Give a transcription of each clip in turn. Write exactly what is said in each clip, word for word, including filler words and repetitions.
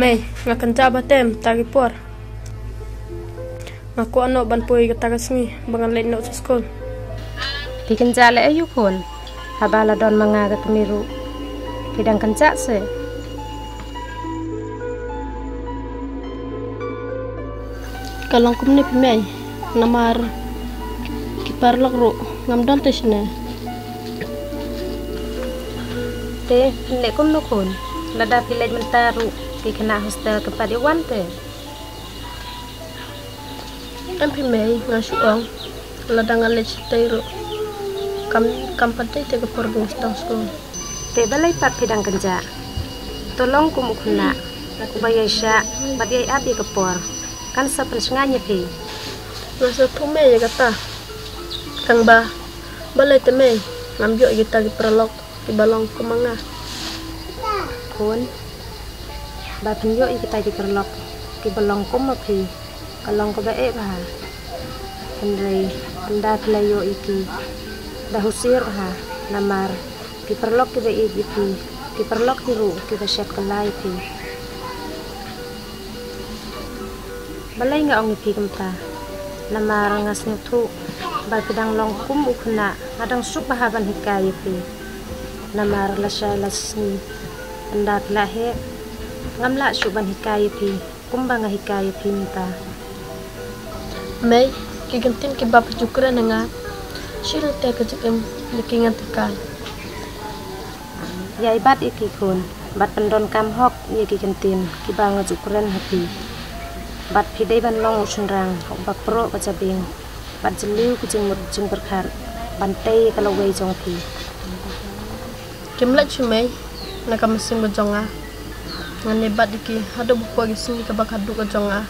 Ei, nga kynjah ba tem, ta ki por. Nga kwah noh ban poi kata ka sngi, ba ngan leit noh sha skul. Phi kynjah leh aïu khun? Haba la don ma nga ka kmie ruh. Phi dang kynjah se. Ka long kumne phi mei, namar ki paralok ruh ngam don te shane. Te, phin leh kumno khun, lada phi leit mynta ruh ki khynnah hostel kim pat ïa wan te. Em phi mei, nga shu ong, lada nga leit shatei ruh, kam, kam pat dei te ka por ba nga sdang skul. Te balei pat phi dang kynjah? To long kum u khynnah uba ïaishah bad ïai ap ïa ka por. Kan sa pynshngaiñ ïa phi. Nga sngewthuh mei ïa kata. Tang ba balei te mei ngam ïoh ïa kita ki paralok kiba long kum ma nga? Khun, ba phin ïoh ïa kita ki paralok kiba long kum ma phi, ka long kaba eh bha. Hynrei ynda phi la ïoh ïa ki, da husiar bha, namar ki paralok kiba ïeit ïa phi, ki paralok hi ruh kiba shet kylla ïa phi. Balei nga ong ïa phi kumta? Namar nga sngewthuh ba phi dang long kum u khynnah, nga dang suk bha ban hikai ïa phi. Namar lashai lashisngi ynda phi la heh, ngam lah shuh ban hikai ïa phi kumba nga hikai ïa phi mynta. Mei, ki kyntien kiba phi ju kren ha nga, shi lynter ka jingim ïa ki ngan tip kai. Ïai bat ïa ki khun, bad pyndonkam hok ïa ki kyntien kiba nga ju kren ha phi. Bad phi dei ban long u shynrang uba proh ka jabieng, bad jylliew ka jingmut jingpyrkhat ban tei ïa ka lawei jong phi. Kim leit shuh mei na ka mynsiem ka jong nga. Ngan ïai bat ïa ki haduh ba poi ka sngi kaba khatduh ka jong nga.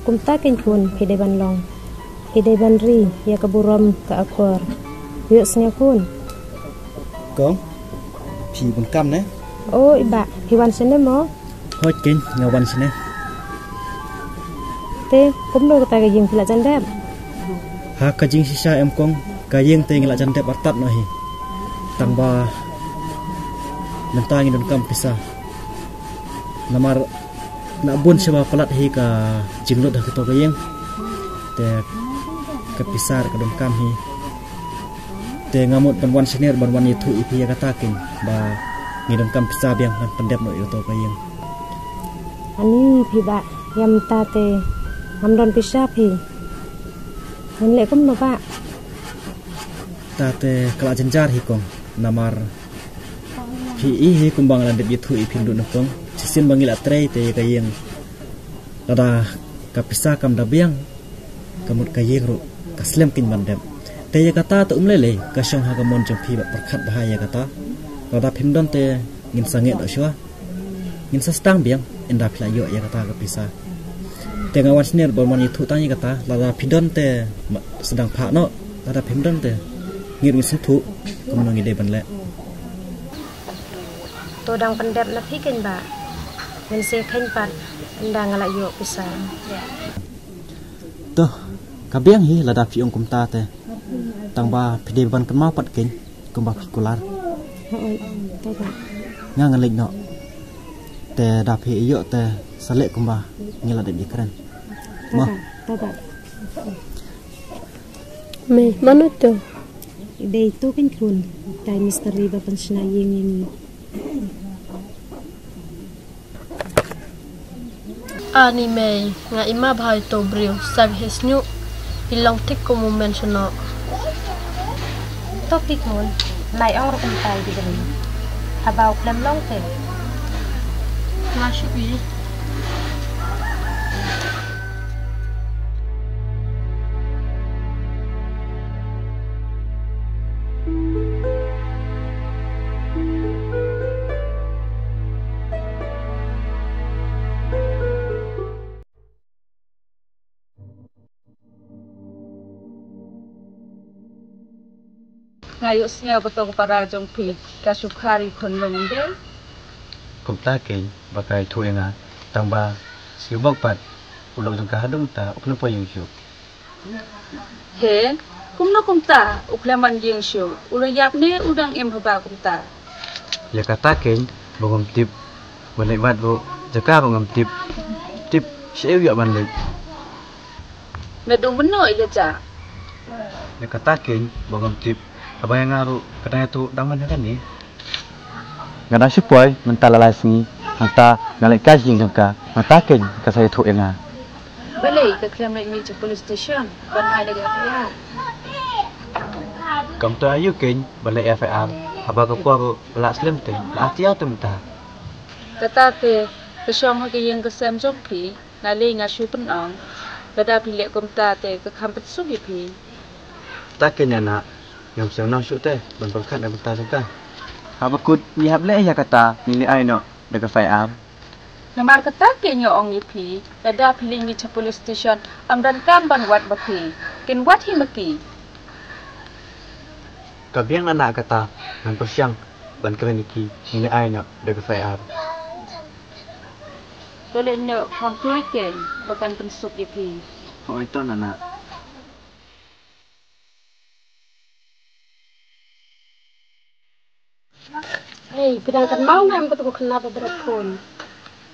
Kumta keiñ khun phi dei ban long. Phi dei ban ri ïa ka burom ka akor. Ïohsngew khun. Kong, phi bun kam ne? O i bah, phi wan shane mo? Hooid keiñ, nga wan shane. Te kumno kata ka ïing phi la jan dep? Ha ka jingshisha em kong, ka ïing te ngi la jan dep artat noh hi. Tang ba mynta ngi donkam pisa. Namar la bun shaba palat hi ka jinglut ha kato ka ïing. Te ka pisa ka donkam hi. Te nga mut ban wan shane ban wan ïathuh ïa phi ïa kata keiñ ba ngi donkam pisa biang ban pyndep noh ïa kato ka ïing. Ani phi bah, ïa mynta te ngam don pisa phi. Ngan leh kumno bah? Ta te ka la jynjar hi kong, namar phi i hi kumba nga la dep ïathuh ïa phi lut na kong. Shisien ba ngi la trei te ïa ka ïing, lada ka pisa kam da biang, ka mut ka ïing ruh ka slem keiñ ban dep. Te ïa kata te um lei lei, ka shong ha ka mon jong phi bad pyrkhat bha ïa kata. Lada phim don te ngin sangeh noh shuwa. Ngin sa sdang biang ynda phi la ïoh ïa kata ka pisa. Te nga wan shane ban wan ïathuh tang ïa kata, lada phi don te sdang phah noh, lada phim don te ngin sngewthuh kumno ngi dei ban leh. To dang pyndep na phi keiñ bah. Ngin sa kheiñ pat ynda nga la ïoh pisa. To, ka biang hi lada phi ong kumta te. Tang ba phi dei ban kynmaw pat keiñ kumba phi kular. Hooid, to bah. Nga ngan leit noh. Te da phi ïoh te sa leh kumba ngi la dep ïakren. To bah, to bah. Mei, mano to? Dei to keiñ khun, tai mistri ba pynshna ïing ïa ngi. Ani mei, nga i ma bha ïa uto u briew, sa ka heh shñiuh, i long thik kum u meiñ shano. To phi khun, nai ong ruh kumta ïa ki briew. Haba u khlem long te. Nga shu i. Nga ïohsngew ba to ka para jong phi ka shu khar ïa u khun lum de. Kumta keiñ ba ka ïathuh ïa nga, tang ba shu bok pat u lok jong ka haduh ta u khlem poi ïing shuh. He, kumno kumta u khlem wan ïing shuh? U la ïap ne u dang im haba kumta? Ïa kata keiñ ba ngam tip. Ban leit wad ruh jaka ruh ngam tip. Tip shaei u ïoh ban leit. Naduh mynno ïa ka jaka? Ïa kata keiñ ba ngam tip. Haba ïa nga ruh ka dang ïathuh dang man ïa kane. Nga dang shu poi mynta la lai sngi, hangta nga leit kai ïing jong ka, hangta keiñ ka sa ïathuh ïa nga. Balei ka khlem leit mih sha police station ban ai da ka F I R? Kumta aïu keiñ ban leit F I R haba ka por ruh la slem te, la ar taïew te mynta. Kata te ka shong ha ka ïing ka sem jong phi. Nga lei nga shu pynong, lada phi leh kumta te ka kham pynsuk ïa phi. Ta keiñ ana, ngam shym nang shuh te ban pyrkhat na bynta jong ka. Haba kut ngi hap leh ïa kata, ngi leh ai noh da ka F I R. Namar kata keiñ nga ong ïa phi, lada phi leit mih sha police station, ym donkam ban wad bad phi. Kin wad hi ma ki. Ka biang ana kata, ngan pyrshang ban kren ïa ki, ngi leh ai noh da ka F I R. To leit noh phone keiñ ba kan pynsuk ïa phi. Hooid to nana. Hei, phi dang kynmaw ne em katu ka khynnah ba bret khun?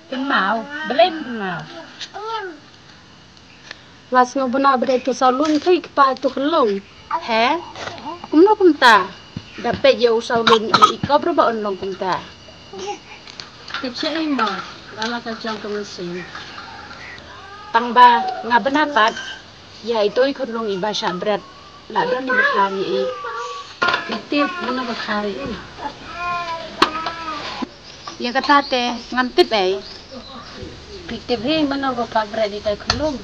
Kynmaw, balei kynmaw? Nga sngew ba na bret tu saw lun thei kpa tu khyllung. He? Kumno kumta? Da peit ïa u saw lun i kop ruh ba un long kumta. Tip shaei mo, la la ka jong ka mynsiem. Tang ba nga bna pat ïa itei i khunlung iba shah bret. La don iba kha ïa i. Phi tip mano ba kha ïa i? Ïa kata te ngam tip ei. Phi tip hi mano ba phah bret ïa itai i khunlung?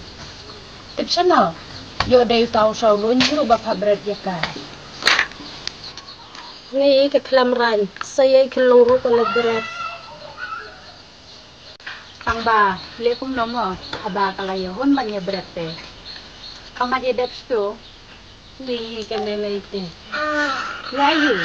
Tip shano? Ïoh dei uta u saw lun ruh ba phah bret ïa ka. Ngi ka khlem rang sa ïa i khunlung ruh ka la bret. Tang ba leh kumno mo haba ka la ïahun ban ïa bret te. Ka mat ïa dep stu. Ngi ka lei lei te. Ïa ïu.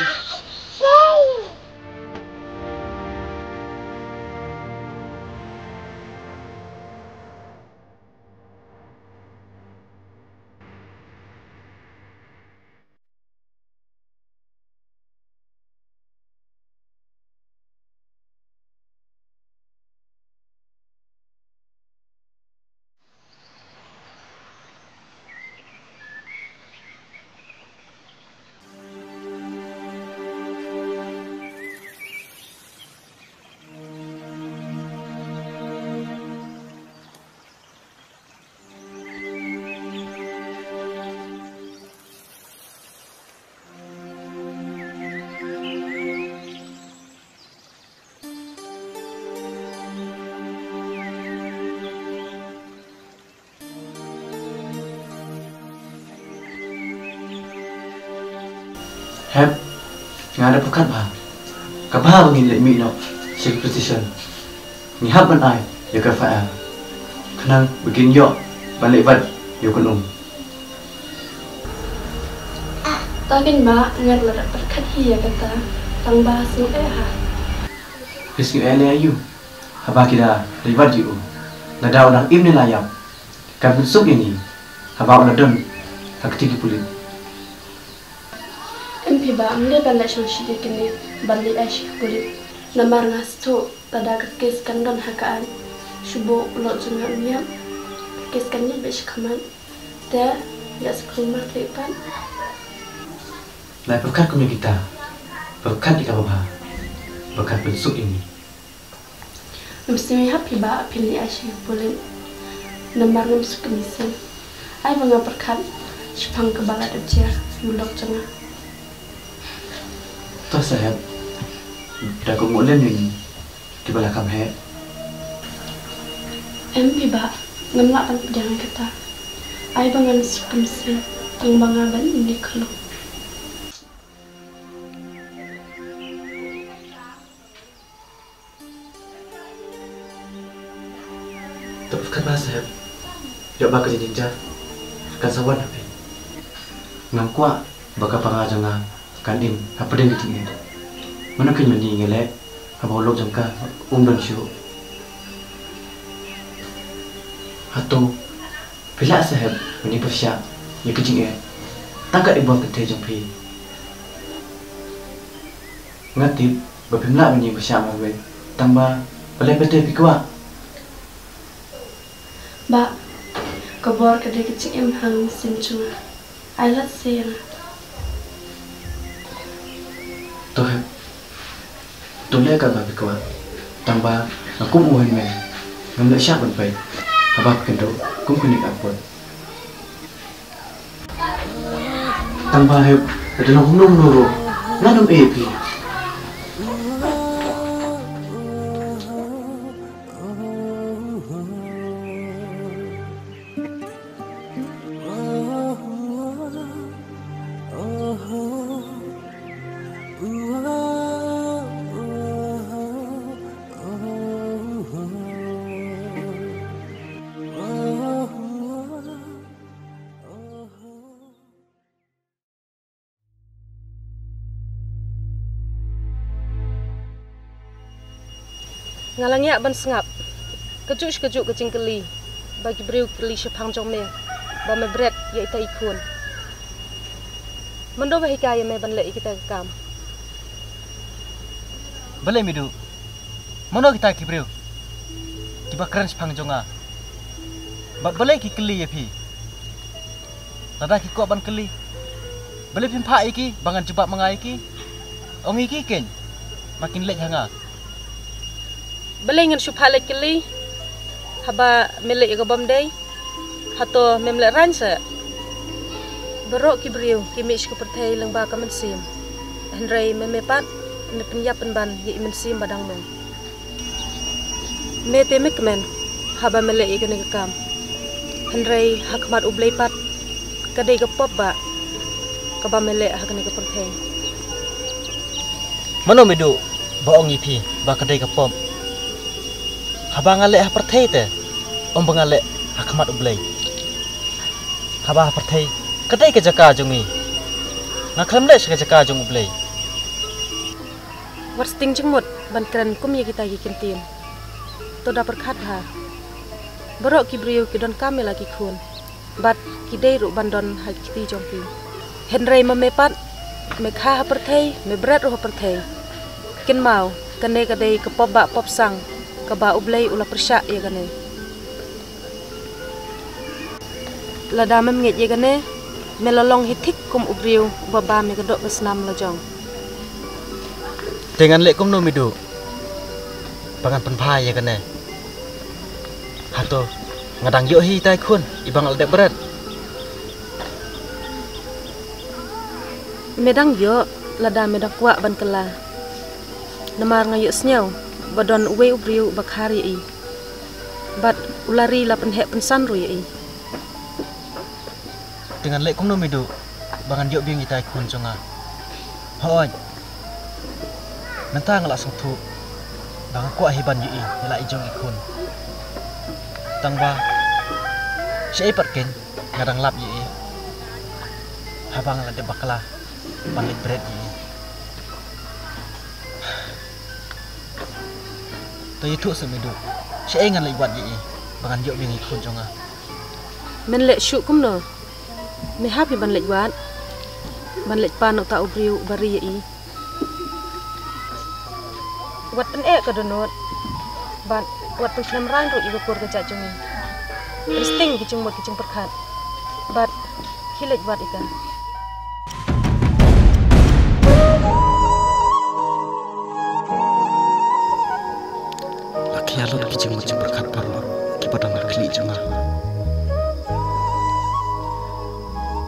Hep, nga da pyrkhat bha. Ka bha ba ngin leit mih noh sha ka police station. Ngi hap ban ai ïa ka F I R. Khnang ba kin ïoh ban leit wad ïa u khun um. Ta keiñ ba ngat la da pyrkhat hi ïa kata, tang ba sngew eh ha. Phi sngew eh lei aïu? Haba ki da leit wad ïa u, lada u dang im ne la ïap, kan pynsuk ïa ngi haba u la don ha kti ki pulit. Em phi ba, ym dei ban leh shong shi ïa kine ban leit ai sha ki pulit. Namar nga sngewthuh lada ka kes kan don ha ka aiñ, shu buh u lok jong nga un ïap, ka kes kan ïaid beit sha khmat. Te ïa sngewthuh mar leit pat. Lai pyrkhat kumne kita, pyrkhat ïa kaba bha ba kan pynsuk ïa ngi. Ngam sngew ïahap phi ba phin leit ai sha ki pulit. Namar ngam suk ka mynsiem. Ai ba nga pyrkhat shaphang kaba la dep jia ïa u lok jong nga. To Sahep, da ka nguh lem ïa ngi kiba la kham heh. Em phi ba, ngam lah ban pdiang ïa kata. Ai ba ngan suk ka mynsiem tang ba nga ban im ïa ka long. To pyrkhat bha Sahep, ïoh ba ka jingjynjar kan sa wan ha phi. Ngam kwah ba ka panga jong nga kan im hapdeng ka jingeh. Mano keiñ mynne ngi leh haba u lok jong ka um don shuh. Hato phi lah Sahep ban ïa pyrshah ïa ka jingeh tang kat ïa ka bor kynthei jong phi? Nga tip ba phim lah ban ïa pyrshah marwei, tang ba Balei pat te phi kwah? Bah, ka bor ka dei ka jingim ha ka mynsiem jong nga. Ai lad seh ïa nga. To hep. To leh katba phi kwah. Tang ba nga kum u hynmen, ngam leh shah ban peit haba phi kynduh kum kane ka apot. Tang ba hep, lada long kumno kumno ruh, ngan ym ïeh ïa phi. Nga la ngiah ban sngap kajuh shi kajuh ka jingkylli ba ki briew ki kylli shaphang jong me, ba me bret ïa ita i khun. Mano ba hikai ïa me ban leh ïa kita ki kam? Balei Midu? Mano kita ki briew kiba kren shaphang jong nga? Bad balei ki kylli ïa phi? Lada ki kwah ban kylli, balei phim phah ïa ki ba ngan jubab ma nga ïa ki? Ong ïa ki keiñ ba kin leit ha nga. Balei ngan shu phah leit kylli haba me leh ïa ka bym dei? Hato mem lehraiñ seh? Baroh ki briew ki mih sha ka pyrthei lyngba ka mynsiem. Hynrei me, me pat me pynïap pynban ïa i mynsiem ba dang long. Me te me kmen haba me leh ïa kane ka kam. Hynrei ha khmat U Blei pat ka dei ka pop bah kaba me leh ha kane ka pyrthei. Mano Midu ba ong ïa phi ba ka dei ka pop? Haba nga leh ha pyrthei te, ym ba nga leh ha khmat U Blei. Haba ha pyrthei ka dei ka jaka jong ngi. Nga khlem leh sha ka jaka jong U Blei. Wat sting jingmut ban kren kum ïa kita ki ktien. To da pyrkhat bha. Baroh ki briew ki donkam ïa la ki khun, bad ki dei ruh ban don ha ki kti jong ki. Hynrei ma me pat, me kha ha pyrthei, me bret ruh ha pyrthei. Kynmaw, kane ka dei ka pop bah pop sang kaba U Blei u la pyrshah ïa kane. Lada mem ngeit ïa kane, me la long hi thik kum u briew uba bam ïa ka doh ka snam la jong. Te ngan leh kumno Midu ba ngan pynbha ïa kane? Hato nga dang ïoh hi ita i khun iba nga la dep bret? Me dang ïoh lada me dang kwah ban kylla. Namar nga ïohsngew ba don uwei u briew uba khar ïa i, bad u la ri la pynheh pynsan ruh ïa i. Te ngan leh kumno Midu ba ngan ïoh biang ita i khun jong nga? Hooid, mynta nga la sngewthuh ba nga kwah hi ban ïohi ïa la i jong i khun. Tang ba shaei pat keiñ nga dang lap ïa i haba nga la dep bakla ban leit bret ïa i. To ïathuh seh Midu, shaei ngan leit wad ïa i ba ngan ïoh biang i khun jong nga? Men leh shuh kumno? Me hap hi ban leit wad, ban leit pan uta u briew uba ri ïa i. Wat pyneh ka dohnud bad wat pynkhlem rang ruh ïa ka kur ka jait jong ngi. Pynsting ki jingmut ki jingpyrkhat bad khie leit wad ïa ka. La khia lut ki jingmut jingpyrkhat baroh kiba don ha khlieh jong nga.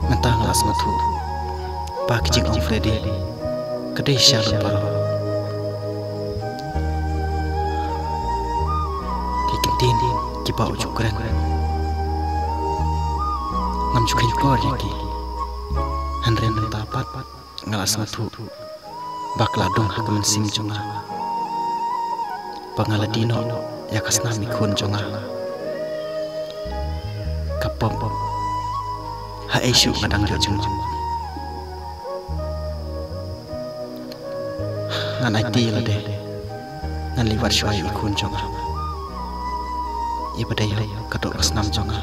Mynta nga la sngewthuh ba ki jingong Freddy ka dei sha lut baroh. Ki ktien kiba u ju kren ngam ju kheiñ por ïa ki. Hynrei mynta pat nga la sngewthuh ba ka la dung ha ka mynsiem jong nga ba nga la die noh ïa ka snam i khun jong nga. Ka pop haei shuh nga dang ïoh jingmut. Ngan aiti ïa lade, ngan leit wad shuwa ïa i khun jong nga, ïa ba dei ïa ka doh ka snam jong nga.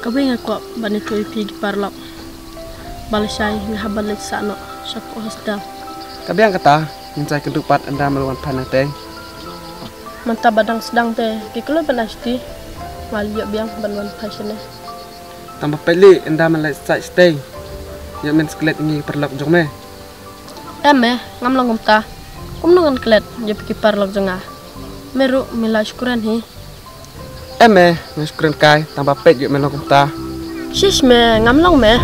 Kawei nga kwah ban ïathuh ïa phi ki paralok ba lashai nga hap ban leit sah noh sha ka hostel. Ka biang kata, ngin sa ïakynduh pat ynda me la wan phai nangtei. Mynta ba dang sdang te ki kloi ban ai shuti. Nga la ïoh biang ban wan phai shane. Tang ba peit lei ynda me la leit sah shatei. Ïoh men sklet ïa ngi ki paralok jong me. Em me, ngam long kumta. Kumno ngan klet ïa phi ki paralok jong nga? Me ruh me la shu kren hi. Em me, nga shu kren kai, tang ba peit ïoh me long kumta. Shish me, ngam long me.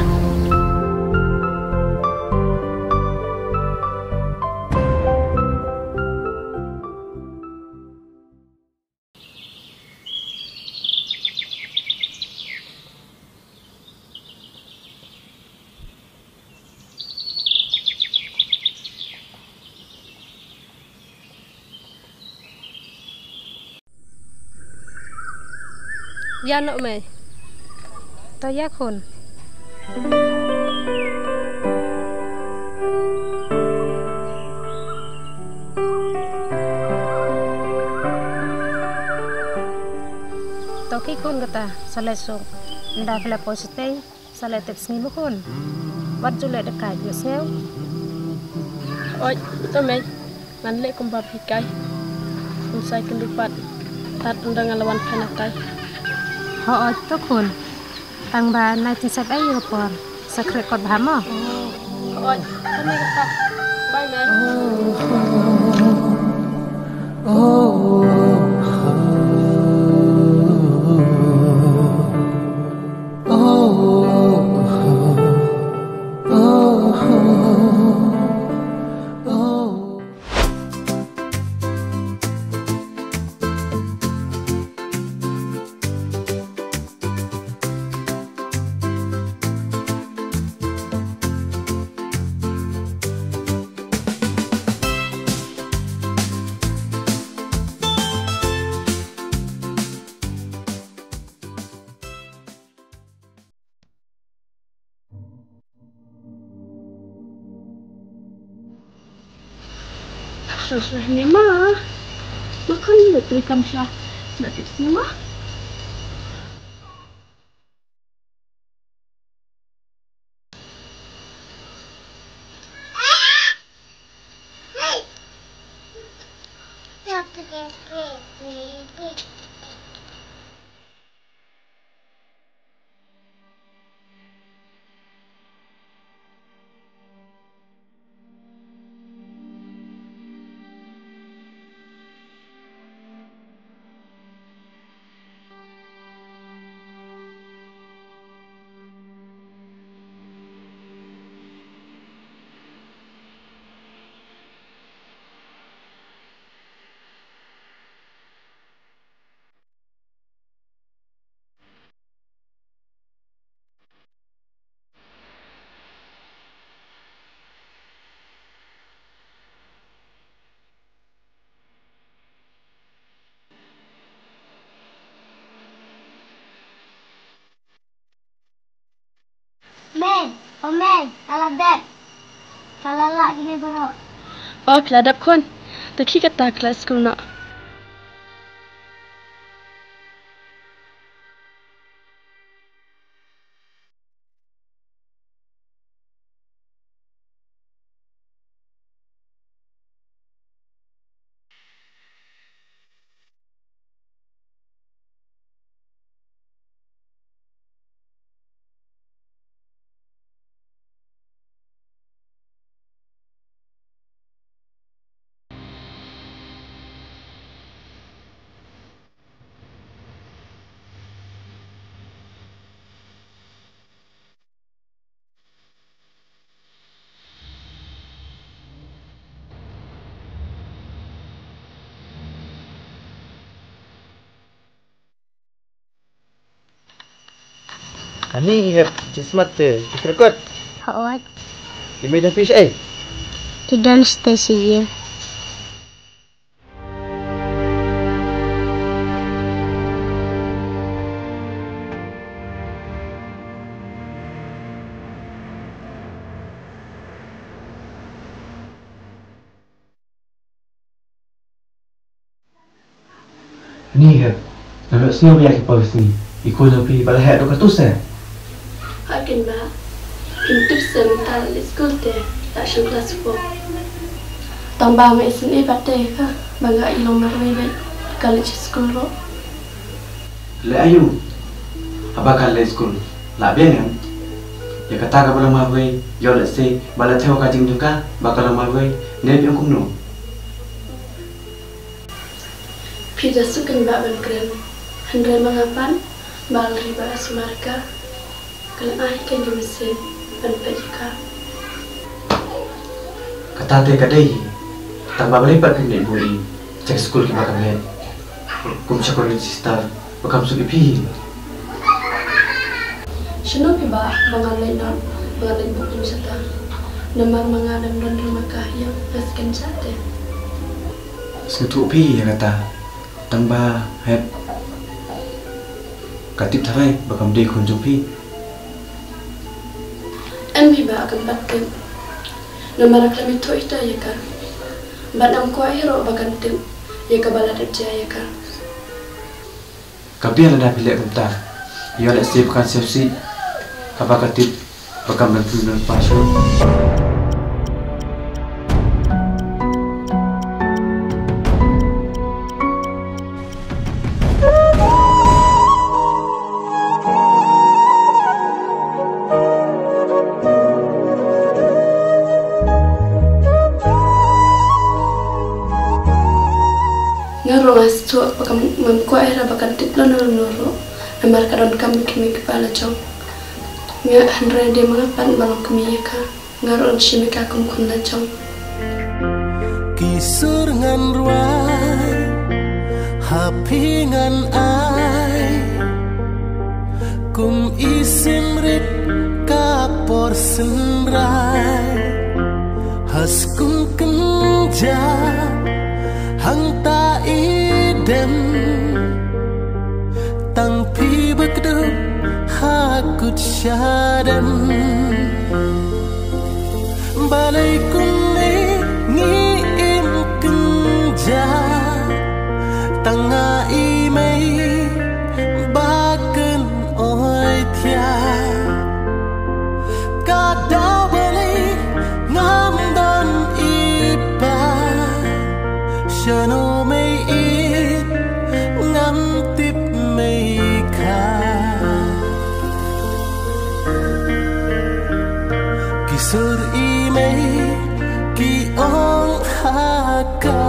Ïa noh mei. To ïa khun. To ki khun kata sa leit suk. Nda phi la poi shatei. Sa leh tip sngi mo khun. Wat ju leh da ka ïohsngew. Oi, to mei. Ngan leh kumba phi kai. Kum sa ïakynduh pat. Tad ynda nga la wan phai nangtei. Hooid to khun. Tang ba nai tyngshaiñ ei ïa ka por. Sa khreh kot bha mo. Hooid, to mei kata. Bye mei. Shuh shuh ne ma. Ma khun, leit trei kam sha. Leit trei kam sha. Mei, o mei, ka la dep. Ka la lah kine baroh. O, ka la dep khun. Te khie kata ka la skul noh. Ani, hep, jismat te, jisrekot. Hooid. Ime dan fish, eh? Ti dan station. Ni hep, nga la sngew ïa ki policy. I khun jong phi ba la heh ruh katto se. Ha kin ba. Phin tip se mynta la leit skul te, la shu klas four. Tang ba nga isynei pat te ka, ba nga i long marwei bad ka leit skul ruh. Leh aïu haba ka leit skul? Lah biang em? Ïa kata kaba long marwei, ïoh lehse ba la thew ka jingdon ka ba ka long marwei, ne biang kumno? Phi da suk kin ba ban kren. Hynrei ma nga pat ba la ri ba sumar ka. Ka la ai ka ïa ka mynsiem ban peit ïa ka. Kata te ka dei hi. Tang ba balei pat phim leit buh ïa ka sha ki skul kiba ka met, kum sha ka Redeemer Sister ba kam suk ïa phi hi. Shano phi ba, ba ngan leit noh, ba ngan leit buh kum shata? Namar ma nga dang don ruh ma ka ïa nga sken shate. Sngewthuh phi ïa kata. Tang ba hep ka tip tharai ba kam dei khun jong phi. Em hi ba kam pat tip. Namar ka la mih thuh ita ïa ka. Bad ngam kwah hi ruh ba kan tip ïa ka ba la dep jia ïa ka. Ka biang lada phi leh kumta. Ïoh lehse ba kan sngewsih haba ka tip ba kam don phi don pa shuh. Nga ruh nga sngewthuh ba kam, ngam kwah ïa ba kan tip lano lano ruh. Namar ka donkam ba kmie kiba la jong. Nga hynrei dei ma nga pat ba long kmie ïa ka. Nga ruh ngan shim ïa ka kum khun la jong. Ki sur ngan rwai, ha phi ngan ai, kum i sim rit ka por synrai. Ha skul kynja hangta i dem, tang phi ba kdup ha kut shadem. Balei kumne ngi im kynja, tang nga i mei ba kynoi thiah. Ka daw balei ngam don i pa, shano mei ïeit ngam tip mei kha. Ki sur i mei ki ong ha ka,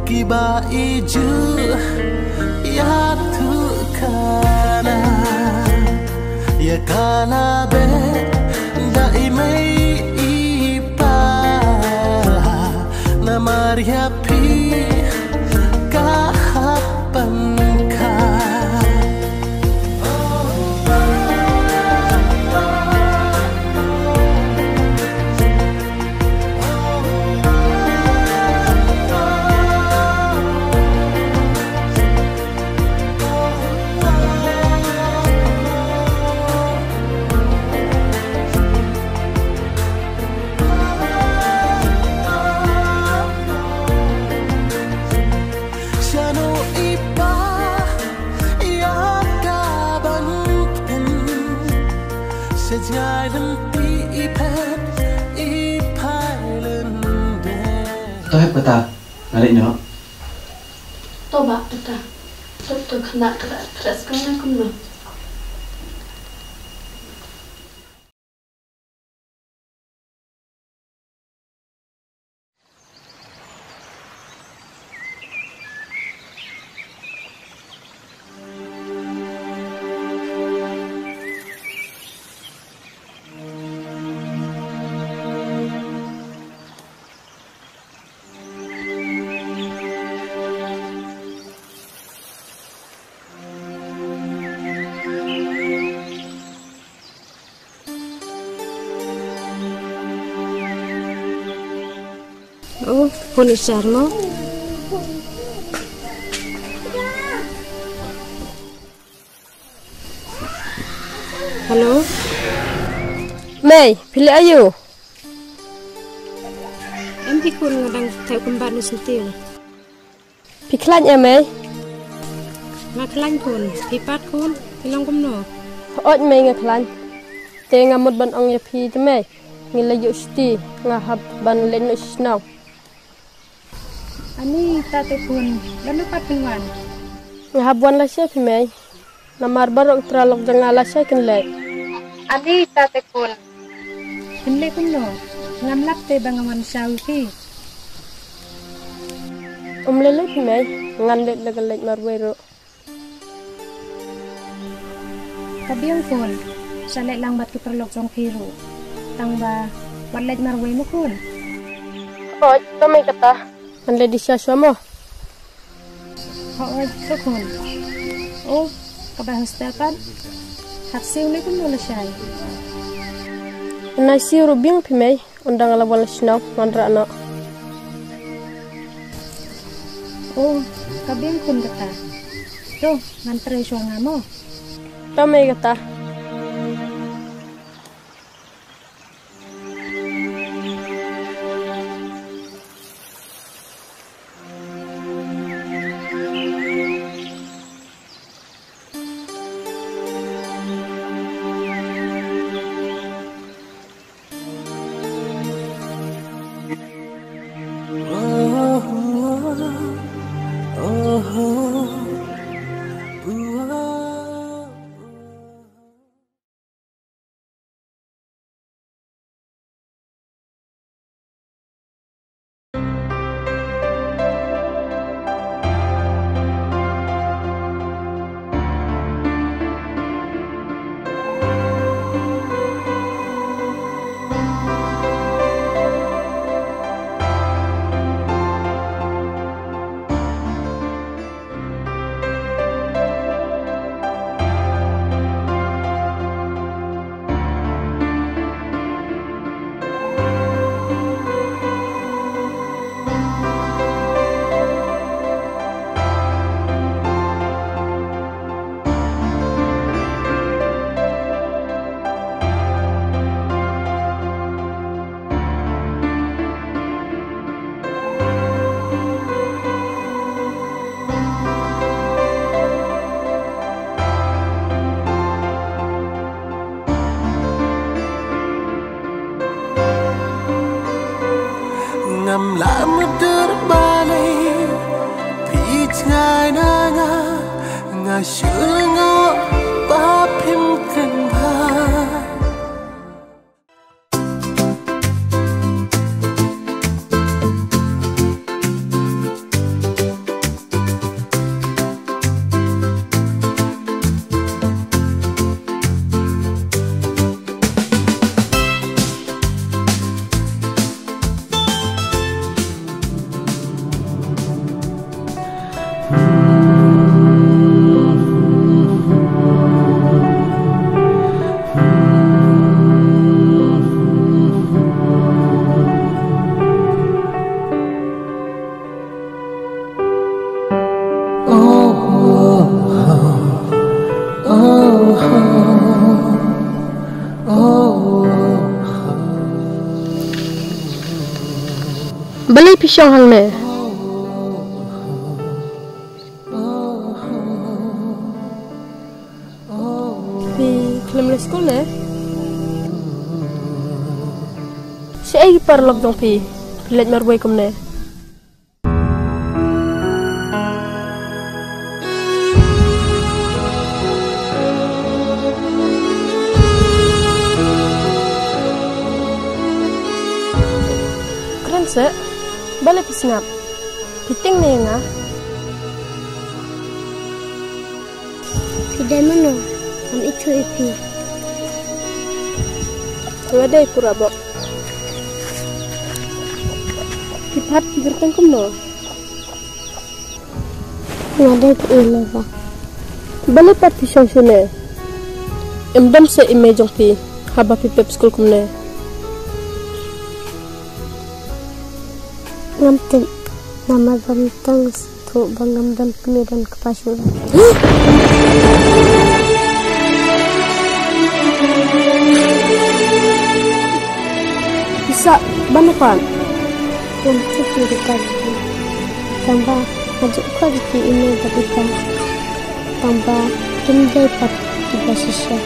kiba i ju ïathuh khana. Ïa ka la beh da i mei i pa, namar ïa phi ka hap ban kha. Shano i pa ïa ka ban pyn, sha jngai lynti i phet i phai lyndet. To hep kata, nga leit noh. To bah kata. To, to khynnah khynnah khynnah skul na kumno. Oh, phone i Sharma. Hello. Mei, phi leh aïu? Em phi khun, nga dang theh kumba nu senti. Phi khlaiñ em ei? Nga khlaiñ khun, phi pat khun, phi long kumno? Hooid mei nga khlaiñ. Te nga mut ban ong ïa phi te mei, ngi la ïoh shuti, nga hap ban leit noh sha shnong. Ani ta te khun, lano pat phin wan? Nga hap wan lashai phi mei. Namar baroh ki paralok jong nga lashai kin leit. Ani ta te khun. Phin leit kumno? Ngam lap te ba nga wan shaw ïa phi. Um lei lei phi mei, ngan leit la ka leit marwei ruh. Ka biang khun, sa leit lang bad ki paralok jong phi ruh. Tang ba wat leit marwei mo khun. Hooid, to mei kata. Ngan leit di sha shuwa mo. Hooid, to khun. Oh, kaba hostel pat. Hap siew ne kumno lashai? Nai siew ruh biang phi mei. Ynda nga la wan la shnong ngan rah noh. Oh, ka biang khun kata. To, ngan trei shuwa nga mo. To mei kata. Ngam lah mutdur balei phi jngai na nga, nga shu lyngngoh ba phim kren bha. Balei phi shong hangne? Phi khlem leit skul ne? Shaei ki paralok jong phi, phi leit marwei kumne? Kren seh, balei phi sngap? Phi tieng ne ïa nga? Phi dei mano? Ngam ithuh ïa phi. Nga dei Pura Bok. Phi pat phi kyrteng kumno? Nga dei Pi Leva. Balei pat phi shong shane? Em dom seh i mei jong phi haba phi pep skul kumne? Ngam tip, namar ba mynta nga sngewthuh ba ngam don kmie don kpa shuh. Pisa, ban pan. Ngam tip ïa kita. Tang ba nga ju khot ïa ki email ba kita. Tang ba kim dei pat kiba shisha.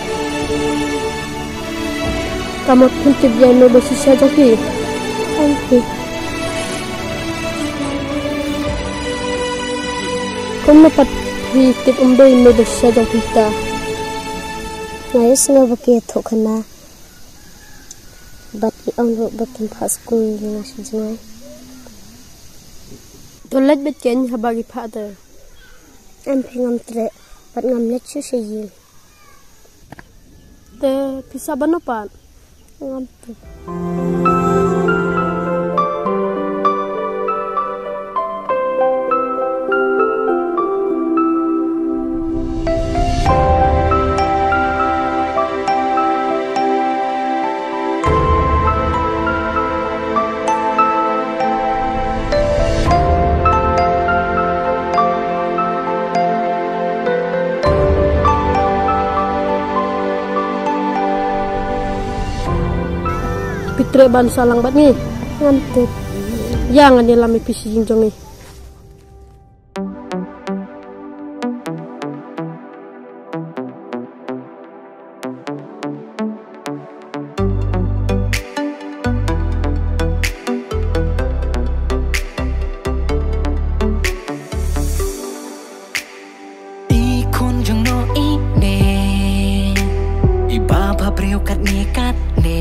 Ka mut phin tip ïa i mei ba shisha jong phi? Em phi. Kumno pat phi tip ym dei i mei ba shisha jong phi ta? Nga ïohsngew ba ki ïathuh khana. Bad ki ong ruh ba kim phah skul ïa nga sha jngai. To leit beit kein haba ki phah te. Em phi, ngam treh bad ngam leit shuh sha ïing. Te phi sah ban noh pat? Ngam tip. Phi treh ban sah lang bad ngi? Ngam tip. Ïa, ngan ïalam ïa phi sha ïing jong ngi. I khun jong no i ne, i ba bhabriew katne katne.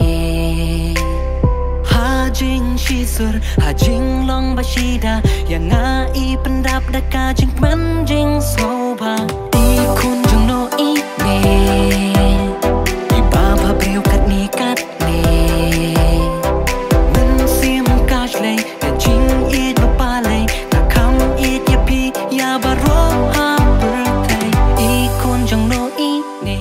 Ha jingshisur, ha jinglong ba shida, ïa nga i pyndap da ka jingkmen jingsngewbha. I khun jong no i ne, i ba bhabriew katne katne. Mynsiem ka shlei, ka jingïeit ba palei, ka kham ïeit ïa phi ïa baroh ha pyrthei. I khun jong no i ne.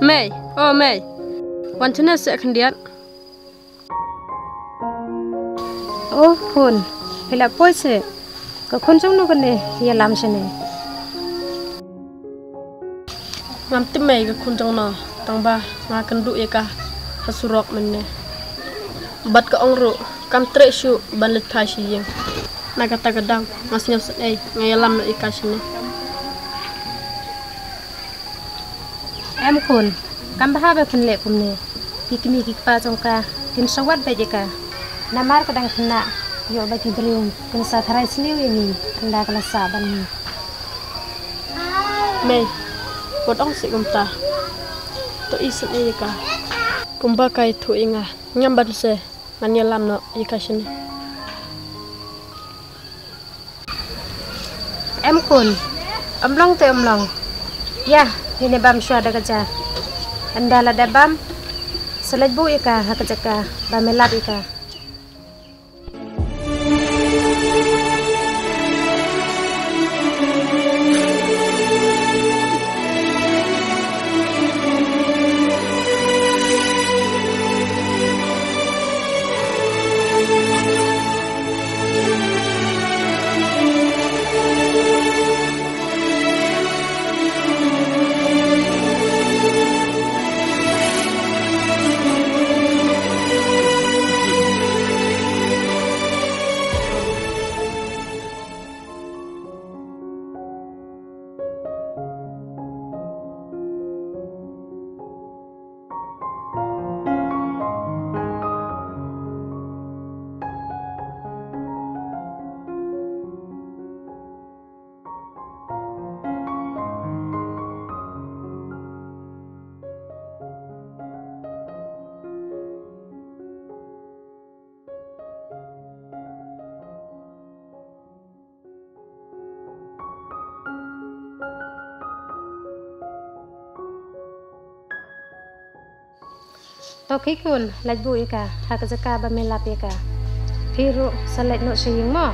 Mei, o Mei. Wan shane seh khyndiat. O khun, phi la poi seh. Ka khun jong no kane ïalam shane? Ngam tip Mei, ka khun jong no, tang ba nga kynduh ïa ka ha surok mynne. Bad ka ong ruh kam treh shuh ban leit phai sha ïing. Na kata ka daw nga sngewsih ei, nga ïalam noh ïa ka shane. Em khun, kam bha ba phin leh kumne. Ki kmie ki kpa jong ka kin sa wad beit ïa ka. Namar ka dang khynnah, ïoh ba ki briew kin sa tharai sniew ïa ngi ynda ka la sah bad ngi. Mei, wat ong seh kumta. To isynei ïa ka. Kumba ka ïathuh ïa nga, ngam ban seh, ngan ïalam noh ïa ka shane. Em khun, ym long te ym long. Ïa, ngin ïa bam shuwa da ka ja. Ynda la dep bam, sa leit buh ïa ka ha ka jaka ba me lap ïa ka. To khun, leit buh ïa ka ha ka jaka ba me lap ïa ka. Phi ruh sa leit noh sha ïing mo.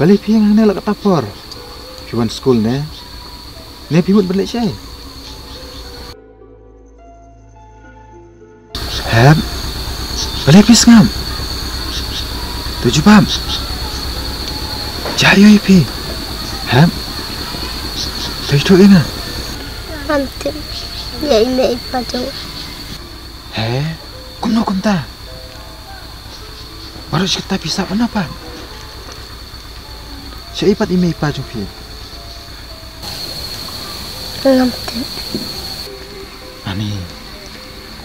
Balei phi ïeng hangne la katta por? Phi wan skul ne? Ne phi mut ban leit shaei? Hep. Balei phi sngap? To jubab. Jia ïohi phi. Hep. To ïathuh ïa nga. Ngam tip ïa i mei i pa jong. He? Kumno kumta? Baroh shi katta phi sah bad na pat? Shaei pat i mei i pa jong phi? Ngam tip. Ani,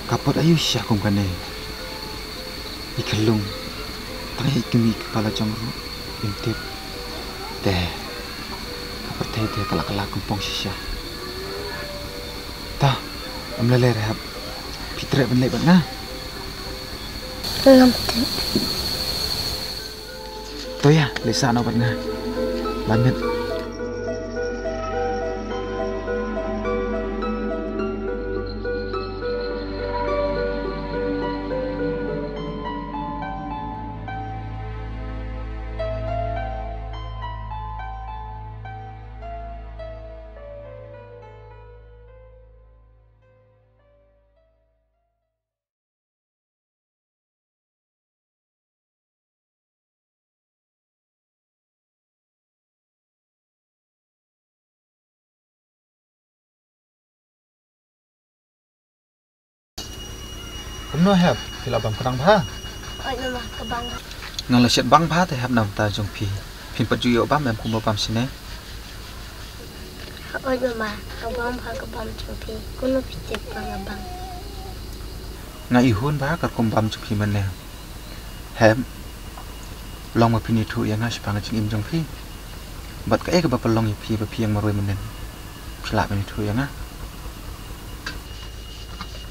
ka pot aïu shisha kum kane? I khyllung, tang ïa i kmie i kpa la jong ruh im tip. Te ka pyrthei te ka la kylla kympong shisha. Ta, ym lei lei re hep. Phi treh ban leit bad nga? Ngam tip. To ïa, leit sah noh bad nga. Bye mate. Kumno hep, phi la bam khnang bha? Oi mama, ka bang bha. Nga la shet bang bha te hep, namar ta jong phi. Phin pat ju ïoh bam em kumba bam shane? Oi mama, ka bang bha ka bam jong phi. Kumno phi tip ba nga bang? Nga ihun bha ka rukom bam jong phi mynne. Hep, long ba phin ïathuh ïa nga shaphang ka jingim jong phi. Bad kaei kaba pynlong ïa phi ba phi ïeng marwei mynnin. Phi lah ban ïathuh ïa nga?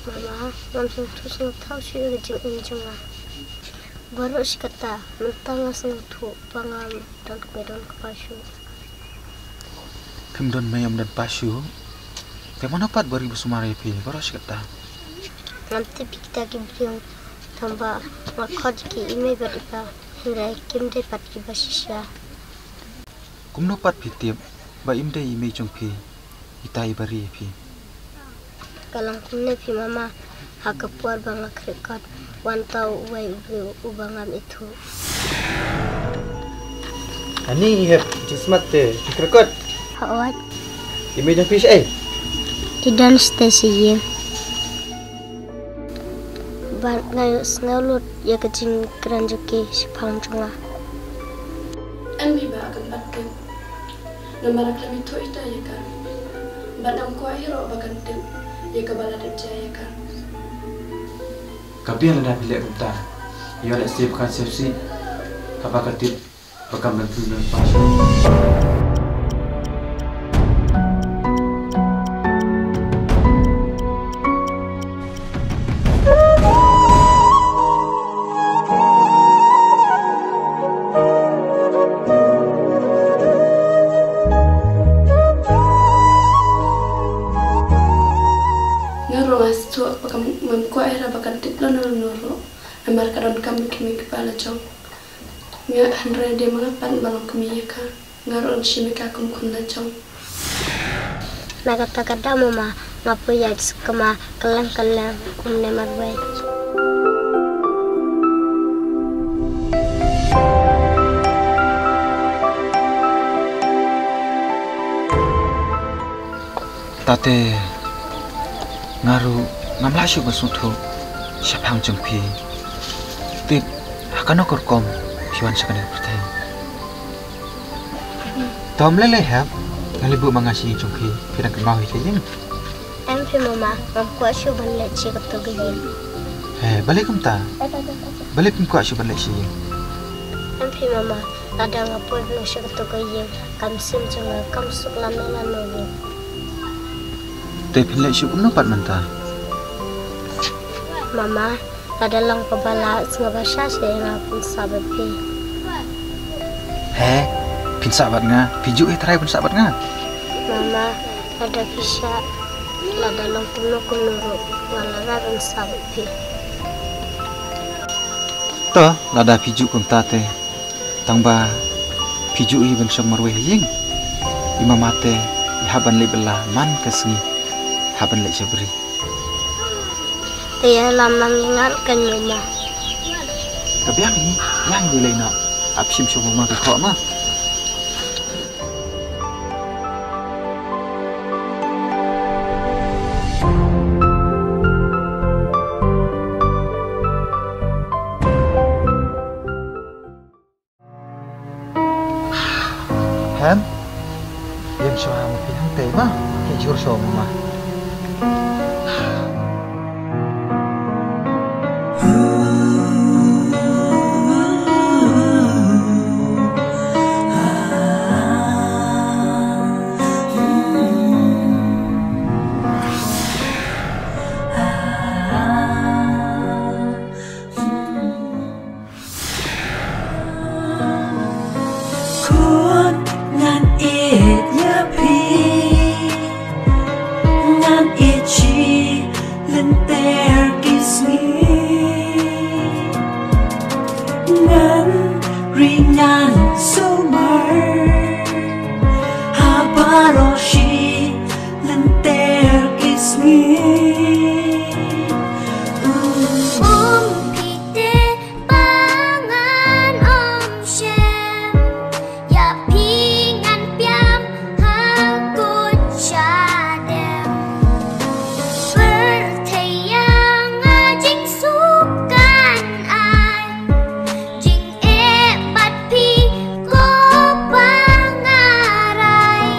Mama, ngam sngewthuh sngewthaw shuh ïa ka jingim jong nga. Baroh shi katta, mynta nga sngewthuh ba ngam don kmie don kpa shuh. Phim don mei, ym don pa shuh. Te mano pat ba ri ba sumar ïa phi baroh shi katta? Ngam tip ïa kita ki briew, tangba nga khot ïa ki i mei bad i pa, hynrei kim dei pat kiba shisha. Kumno pat phi tip ba im dei i mei jong phi ita iba ri ïa phi? Ka long kumne phi mama, ha ka por ba nga kyrkot, wan tau uwei u briew uba ngam ithuh. Ani, i hep jingsmat te phi kyrkot? Hooid. I mei jong phi shaei? I don shatei sha ïing. Bad nga ïohsngew lut ïa ka jingkren jong ki shaphang jong nga. Em hi ba kan pat tip. Namar ka la mih ïa ita ïa ka. Bad ngam kwah hi ruh ba kan tip ïa kaba la dep jia ïa ka. Ka biang lada phi leh kumta. Ïoh lehse ba kan sngewsih haba ka tip ba kam don phi don pa shuh. Nga ruh nga sngewthuh ba kam, ngam kwah ïa ba kan tip lano lano ruh. Namar ka donkam ïa ki mei ki pa la jong. Nga hynrei dei ma nga pat ba long kmie ïa ka. Nga ruh ngan shim ïa ka kum khun la jong. Na kata ka daw mama, nga poi ïaid suk kama kylleng kylleng kumne marwei. Tate, nga ruh ngam lah shuh ban sngewthuh shaphang jong phi. Tip, ha kano ka rukom phi wan sha kane ka pyrthei? To ym lei lei hep, nga leit buh ma nga sha ïing jong phi, phi dang kynmaw hi sha ïing. Em phi mama, ngam kwah shuh ban leit sha kato ka ïing. He, balei kumta? Balei phim kwah shuh ban leit sha ïing? Em phi mama, lada nga poi bneng sha kato ka ïing, ka mynsiem jong nga kam suk lano lano ruh. Te phin leit shuh kumno pat mynta? Mama, lada long kaba lah sngewbha sha sha ïa nga pynsah bad phi. He, pynsah bad nga, phi juh hi trai pynsah bad nga. Mama, lada phi shah, lada long kumno kumno ruh, nga la rai pynsah bad phi. To, lada phi juh kumta te, tangba Phi ju i ban shong marwei ha ïing. I mama te i hap ban leit bylla man ka sngi, hap ban leit sha bri. Te ïa la mang ïa ngat kan ïa ma. Ka biang hi, ïa ngi leit noh. Ap shim shong mama ka khoh ma. Hem, ïeng shuwa ma phi hangtei ma, ki jur shuwa ma. Khun ngan ïeit ïa phi, ngan ïeit shi lynter ki sngi. Ngan ri ngan sumar ha baroh shi lynter ki sngi. Um phi te ba ngan ym shem ïa phi, ngan pynïap ha kut shadem. Pyrthei ïa nga jingsuk kan ai, jingeh bad phi ko ba nga rai.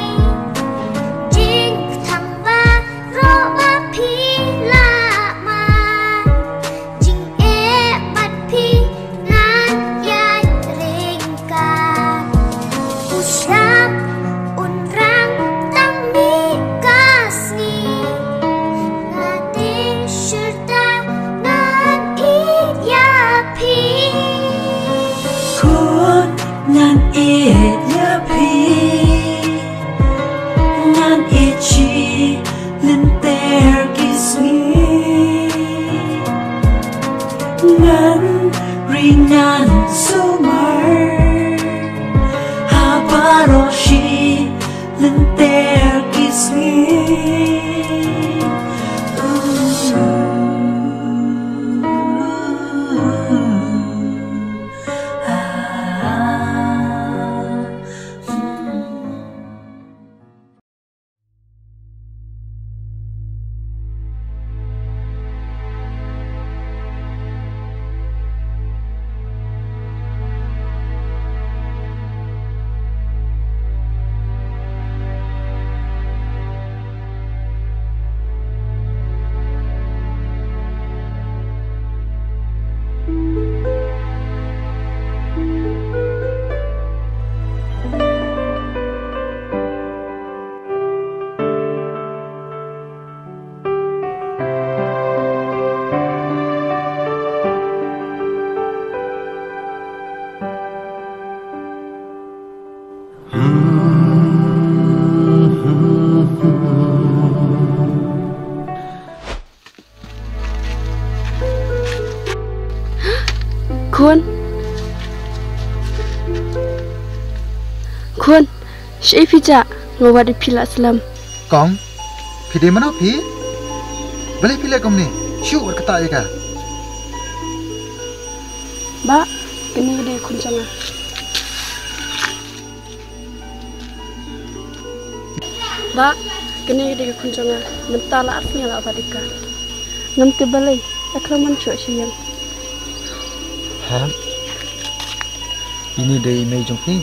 Jingthaw baroh ba phi la man, jingeh bad phi ngan ïai ryngkat. U shyiap un rang tang mih ka sngi, nga te shyrta ngan ïeit ïa phi. Khun ngan ïeit ïa phi, ngan ïeit shi lynter ki sngi. Ngan ri ngan sumar ha baroh shi lynter ki sngi. Khun. Khun, shaei phi jah, nga wad ïa phi la slem. Kong, phi dei mano phi? Balei phi leh kumne? Shu wat kata ïa ka. Bah, kane ka dei ka khun jong nga. Bah, kane ka dei ka khun jong nga, mynta la ar sngi la wad ïa ka. Ngam tip balei, ka khlem wan shuh sha ïing. Ha? Ine dei i mei jong phi?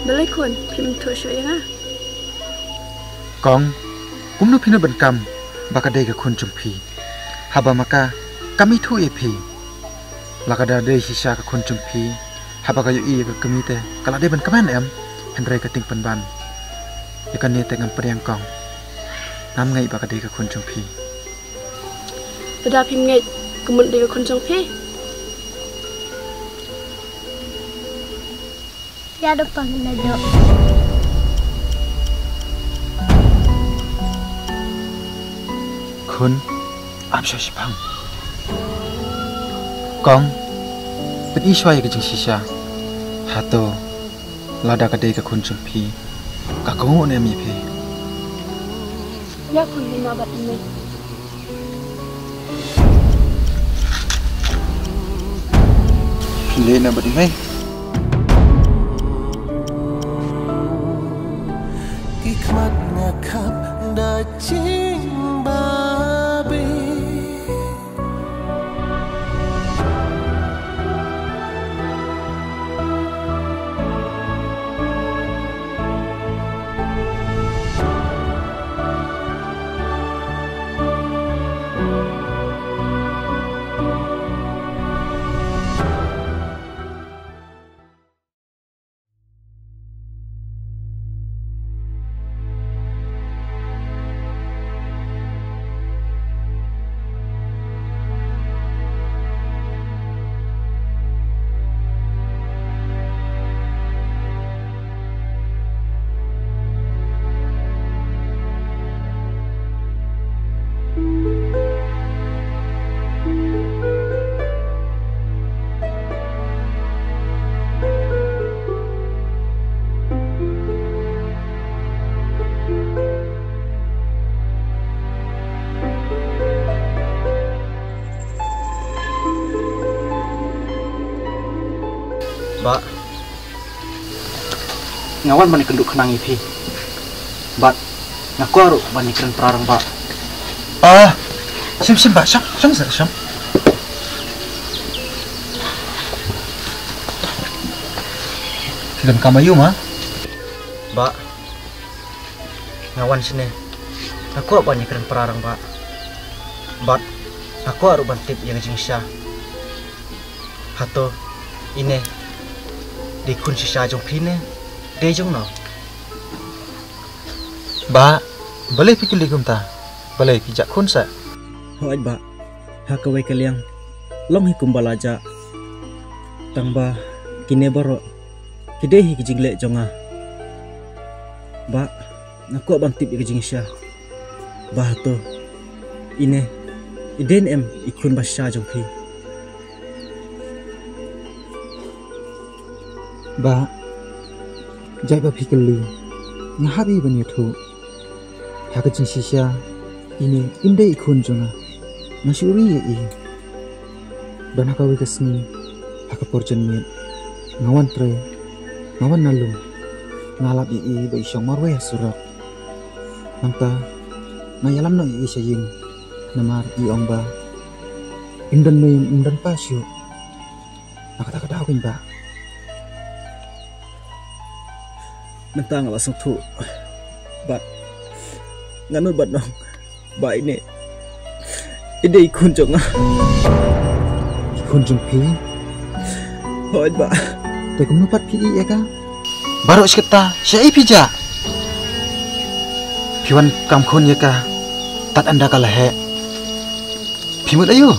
Balei khun, phim ithuh shuh ïa nga? Kong, kumno phin ïoh ban kam ba ka dei ka khun jong phi, haba ma ka kam ithuh ïa phi? Lada ka dei shisha ka khun jong phi, haba ka ïohi ïa ka kmie te ka la dei ban kmen em? Hynrei ka tieng pynban ïa kane te ngam pdiang kong. Ngam ngeit ba ka dei ka khun jong phi. Lada phim ngeit, ka mut dei ka khun jong phi. Ïa da pang na jok. Khun, ap shuwa shipang. Kong, pyni shuwa ïa ka jingshisha. Hato, lada ka dei ka khun jong phi, ka kohnguh ne em ïa phi? Ïa khun, ïa ma bad i mei. Phi leh na bad i mei. Ki khmat nga khap da jingbabe. Bah, nga wan ban ïakynduh khnang ïa phi. Bad nga kwah ruh ban ïakren para rangbah. Ah, shim shim bah, shong shong sha shong. Phi donkam aïu ma? Bah, nga wan shane, nga kwah ban ïakren para rangbah. Bad nga kwah ruh ban tip ïa ka jingshisha. Hato ine dei khun shisha jong phi ne dei jong no? Bah, balei phi kylli kumta? Balei phi jah khun sa? Hooid bah, ha kawei ka liang long hi kumba la jah. Tang ba kine baroh ki dei hi ki jingleh jong nga. Bah, nga kwah ban tip ïa ka jingshisha. Bah, hato ine i dei ne em i khun ba shisha jong phi? Bah, jait ba phi kylli, nga hap ïa ban ïathuh. Ha ka jingshisha, ine im dei i khun jong nga. Nga shu ri ïa i. Don ha kawei ka sngi, ha ka por janmiet, nga wan trei, nga wan na lum, nga lap ïa i ba i shong marwei ha surok. Nangta nga ïalam noh ïa i sha ïing, namar i ong ba im don mei, im don pa shuh. Na kata ka daw kein bah. Mynta nga la sngewthuh bad nga nud bad nong ba ine i dei i khun jong nga. I khun jong phi? Hooid bah. Te kumno pat phi ïeh ïa ka? Baroh shi katta shaei phi jah? Phi wan kam khun ïa ka tad ynda ka la heh. Phi mut aïu?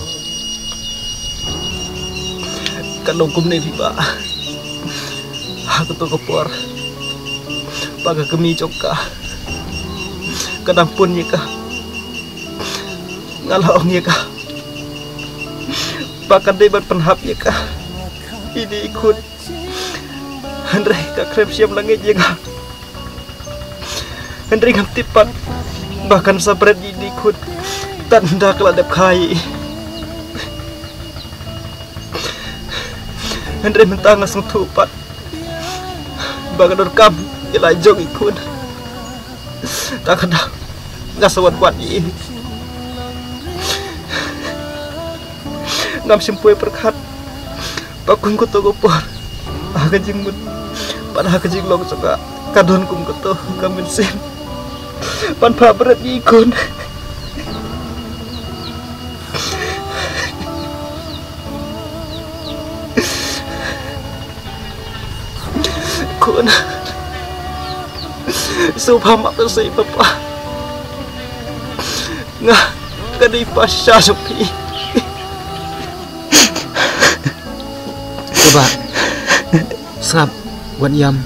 Ka long kumne phi bah. Ha kato ka por ba ka kmie jong ka ka dang pun ïa ka, nga la ong ïa ka ba ka dei ban pynhap ïa ka, ine i khun. Hynrei ka khlem shem la ngeit ïa nga. Hynrei ngam tip pat ba kan sa bret ïa ine i khun tad ynda ka la dep kha ïa i. Hynrei mynta nga sngewthuh pat ba ka donkam ïa la jong i khun. Ta ka daw nga sa wan wad ïa i. Ngam shym poi pyrkhat ba kum kato ka por, ha ka jingmut bad ha ka jinglong jong nga, ka don kum kato ka mynsiem ban phah bret ïa i khun. Khun, sngewbha map ïa papa. Nga, nga dei pa shisha jong phi. Te bah, sngap, wat ïam,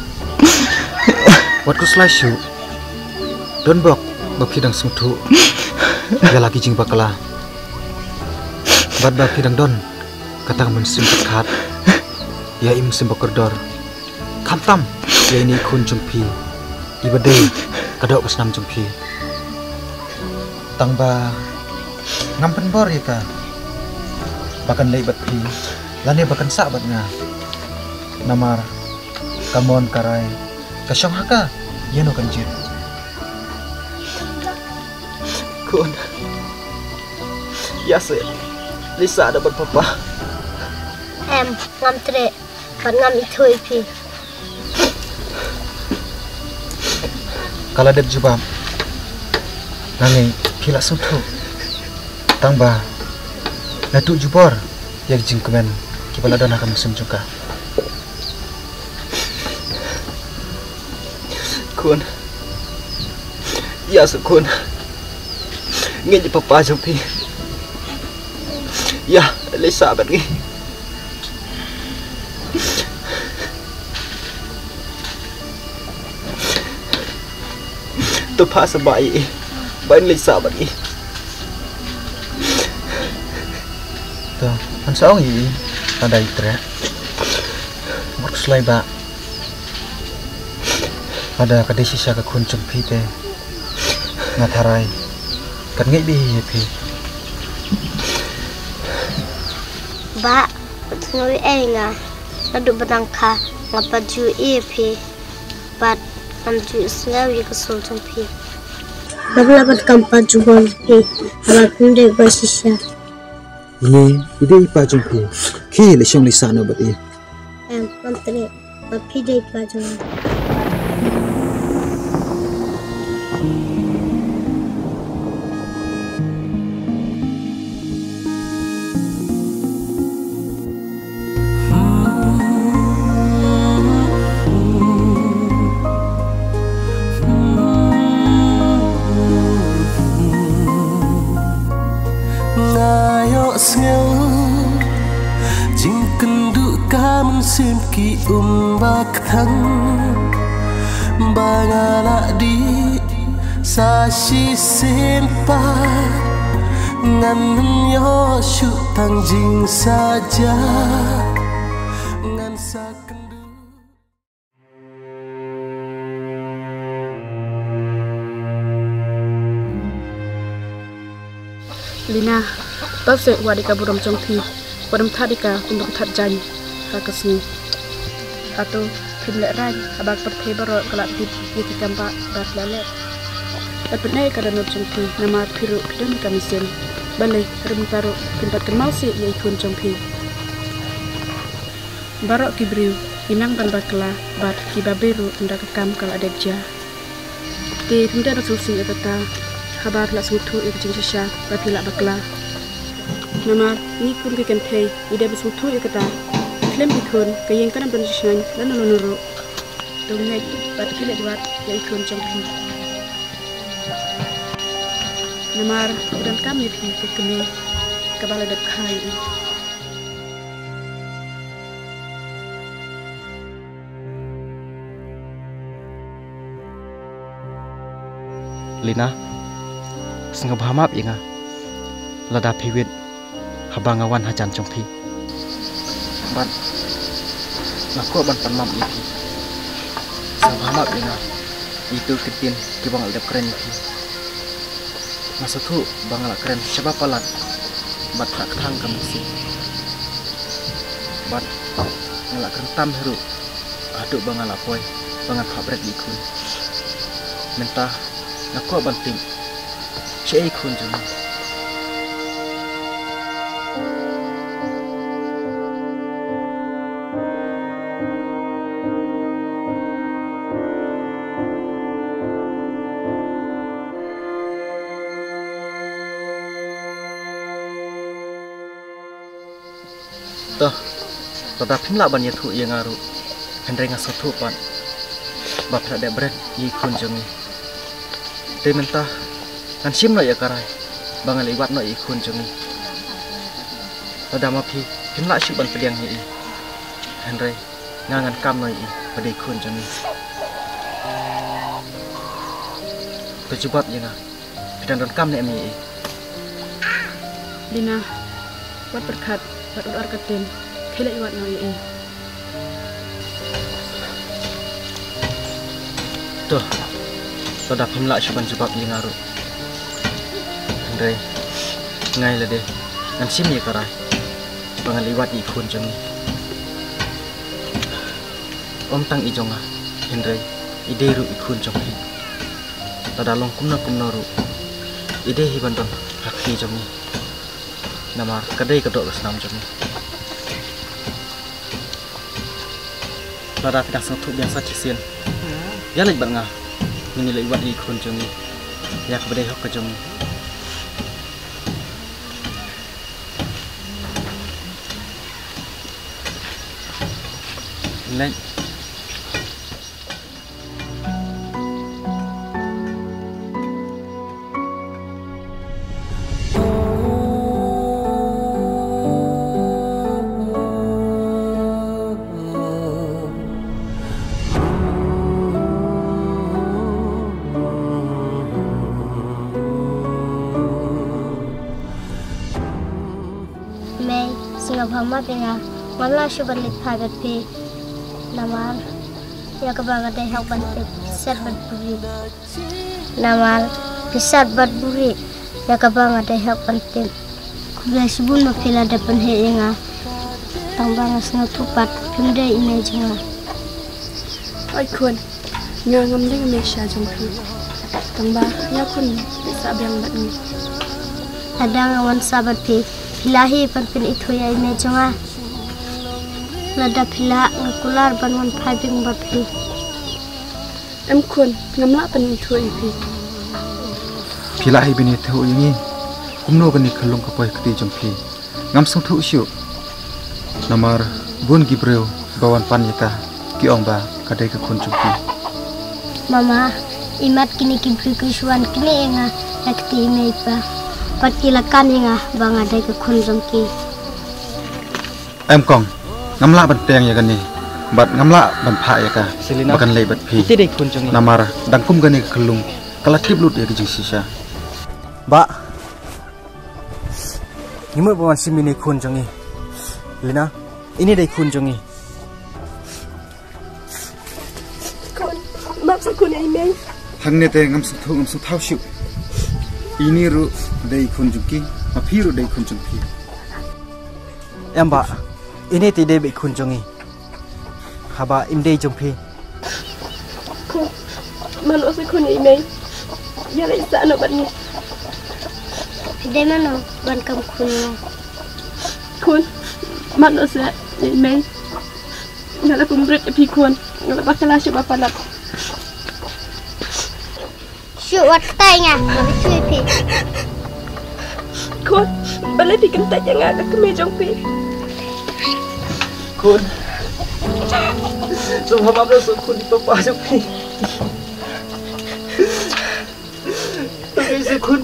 wat khuslai shuh. Don bok ba phi dang sngewthuh. ïa la ki jingbakla. Bad ba phi dang don kata ka mynsiem khatkhmat ïa i mynsiem bakordor, khamtam ïa ine i khun jong phi iba dei ka doh ka snam jong phi. Tang ba ngam pynbor ïa ka ba kan leit bad phi lane ba kan sah bad nga. Namar ka mon ka rai ka shong ha ka, ïano kan jied. Khun, ïa se, leit sah da bad papa. Em, ngam treh bad ngam ithuh ïa phi. Ka la dep jubab. Nga ngeit phi la sngewthuh. Tang ba la tuh jubor ïa ki jingkmen kiba la don ha ka mynsiem jong ka. Khun, ïa se khun, ngeit ïa papa jong phi. Ïa, leit sah bad ngi. To pha sa ba i, ba in leit sah bad i. To, han sa ong i, lada i treh. Mut slai ba. Lada ka dei shisha ka khun jong phi te, nga tharai kan ngeit bha ïa phi. Ba, sngewbha ïa nga. Naduh ba dang kha nga pat ju ïa phi. Bad ngam ju sngew ïa ka sur jong phi. Ba la bad kam pat ju bor phi. Ba phi dei ba shisha. Ïa, i dei i pa jong phi. Khie leit shong leit sah noh bad i. Em, ngam treh ba phi dei i pa jong nga. Nga ïohsngew jingkynduh ka mynsiem ki um ba kthang, ba nga la dih sa shisien pat. Ngan ym ïoh shuh tang jingsaja, ngan sa kynduh. Lina, to seh, wat ïa ka burom jong phi, wat ym thad ïa ka kumba ka thad jaiñ ha ka sngi. Hato phim lehraiñ haba ka pyrthei baroh ka la tip ïa ki kam ba phi la leh? Wat pyneh ïa ka dohnud jong phi, namar phi ruh phi don ïa ka mynsiem. Balei ruh mynta ruh phim pat kynmaw seh ïa i khun jong phi? Baroh ki briew ki nang ban bakla bad ki babe ruh ynda ka kam ka la dep jia. Te phim dei ban sngewsih ïa kata haba phi la sngewthuh ïa ka jingshisha ba phi la bakla. Namar ngi kum ki kynthei ngi dei ban sngewthuh ïa kata. Khlem ki khun ka ïing kan ym don jingshngaiñ lano lano ruh. To ngeit bad khie leit wad ïa i khun jong phi. Namar u donkam ïa phi ka kmie kaba la dep kha ïa u. Lina, sngewbha map ïa nga lada phi wit haba nga wan hajan jong phi. Bad nga kwah ban pan map ïa phi. Sngewbha map ïa nga ïa kito ki ktien kiba nga la dep kren ïa phi. Nga sngewthuh ba nga la kren shaba palat bad khlak kthang ka mynsiem. Bad nga la kren tam hi ruh haduh ba nga la poi ba ngan phah bret ïa i khun. Mynta nga kwah ban tip shaei i khun jong nga. To, lada phim lah ban ïathuh ïa nga ruh, hynrei nga sngewthuh pat ba phi la dep bret ïa i khun jong ngi. Te mynta ngan shim noh ïa ka rai ba ngan leit wad noh ïa i khun jong ngi. Lada ma phi phim lah shuh ban pdiang ïa i, hynrei nga ngan kam noh ïa i ba dei i khun jong ngi. To jubab ïa nga, phi dang donkam ne em ïa i? Ina, wat pyrkhat, wat ur ar ka ktien, khie leit wad noh ïa i. To, lada phim lah shuh ban jubab ïa nga ruh, hynrei nga ïa lade ngan shim ïa ka rai ba ngan leit wad ïa i khun jong ngi. Ym tang i jong nga, hynrei i dei ruh i khun jong phi. Lada long kumno kumno ruh, i dei hi ban don ha kti jong ngi. Namar ka dei ka doh ka snam jong ngi. Lada phi dang sngewthuh biang sa shisien, ïa leit bad nga. Ngin ïa leit wad ïa i khun jong ngi ïa kaba dei hok ka jong ngi. Leit. Mei, sngewbha map ïa nga, ngam lah shuh ban leit phai bad phi. Namar ïa kaba nga dei hok ban tip, sat bad buri. Namar phi sat bad buri ïa kaba nga dei hok ban tip. Khublei shibun ma phi la dep pynheh ïa nga. Tang ba nga sngewthuh pat phim dei i mei jong nga. Oi khun, nga ngam dei i mei sha jong phi. Tang ba ïa khun, phi sah biang bad ngi. Lada nga wan sah bad phi, phi lah hi ban pynithuh ïa i mei jong nga. Lada phi lah, nga kular ban wan phai biang bad phi. Em khun, ngam lah pynithuh ïa phi. Phi lah hi ban ithuh ïa ngi kumno kane ka lung ka poi kti jong phi. Ngam sngewthuh shuh. Namar bun ki briew ba wan pan ïa ka, ki ong ba ka dei ka khun jong phi. Mama, imat kine ki briew ki shu wan knieh ïa nga da ka kti i mei i pa. Bad ki la kan ïa nga ba nga dei ka khun jong ki. Em kong, ngam lah ban pdiang ïa kane, bad ngam lah ban phah ïa ka, Selina, ba kan leit bad phi. Ite dei khun jong ngi. Namar dang kum kane ka khyllung ka la tip lut ïa ka jingshisha. Bah, ngi mut ba wan shim ine i khun jong ngi. Lina, ine dei khun jong ngi. Khun, map sa khun ïa i mei. Hangne te ngam sngewthuh, ngam sngewthuh shuh. Ine ruh dei i khun jong ki, ma phi ruh dei i khun jong phi. Em bah, ine te dei beit i khun jong ngi. Haba im dei jong phi. Khun, mano sa khun ïa i mei. Ïa leit sah noh bad ngi. Phi dei mano ban kam khun ïa nga. Khun, mano sa ïa i mei. Nga la kum bret ïa phi khun. Nga la bakla shuh ba palat. Shu wat tai nga, nga shu phi. Khun, balei phi kyntait ïa nga ka kmie jong phi? Khun. Sngewbha map sa khun ïa i papa jong phi. Phi sa khun.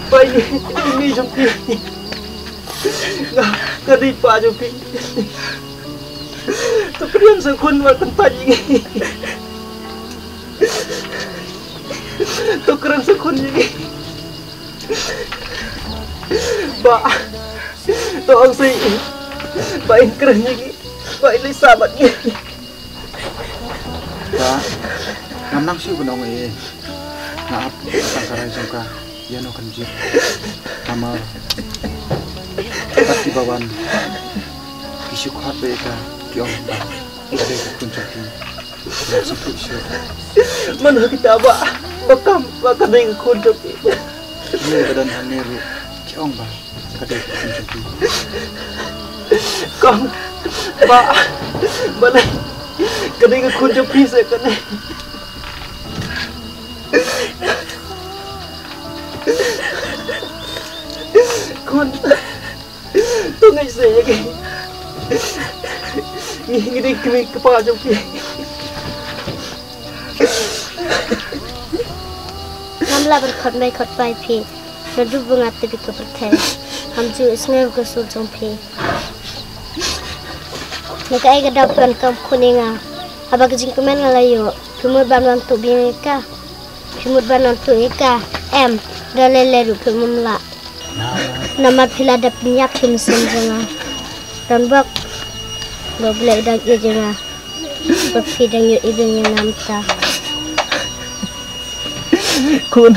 Bai ni, ni jong phi. Nga, nga dei pa jong phi. To kren sa khun, wat kyntait ïa ngi. To kren sa khun ïa ngi. Bah. To ong sa ïa ngi. Bah in kren ïa ngi. Bah in leit sah bad ngi. Bah. Ngam nang shuh ban ong ei. Nga ap tang ka rai jong ka. Ïa no kan jin. Namar kat kiba wan ki shu khot ba ïa ka, ki ong ba ka dei ka khun jong ki. Nga sngewthuh shuh. Man ha kita ba ba kam ba ka dei ka khun jong ki. Ki ba don hangne ruh ki ong ba ka dei ka khun jong ki. Kong, ba, balei ka dei ka khun jong phi sa kane? Khun, to ngeit seh ïa ngi. Ngi, ngi dei kmie kpa jong phi. Ngam lah ban khot mei khot pa ïa phi. Naduh ba nga tip ïa ka pyrthei, ngam ju isngew ka sur jong phi. Na kaei ka daw phi wan kam khun ïa nga? Haba ka jingkmen nga la ïoh, phi mut ban wan tuh biang ïa ka? Phi mut ban wan tuh ïa ka? Em, da lei lei ruh phi mut lah. Namar Namar phi la dep pynïap ki mynsiem jong nga. Don bok ba U Blei u dang ïeit ïa nga, ba phi dang ïohi biang ïa nga mynta. Khun,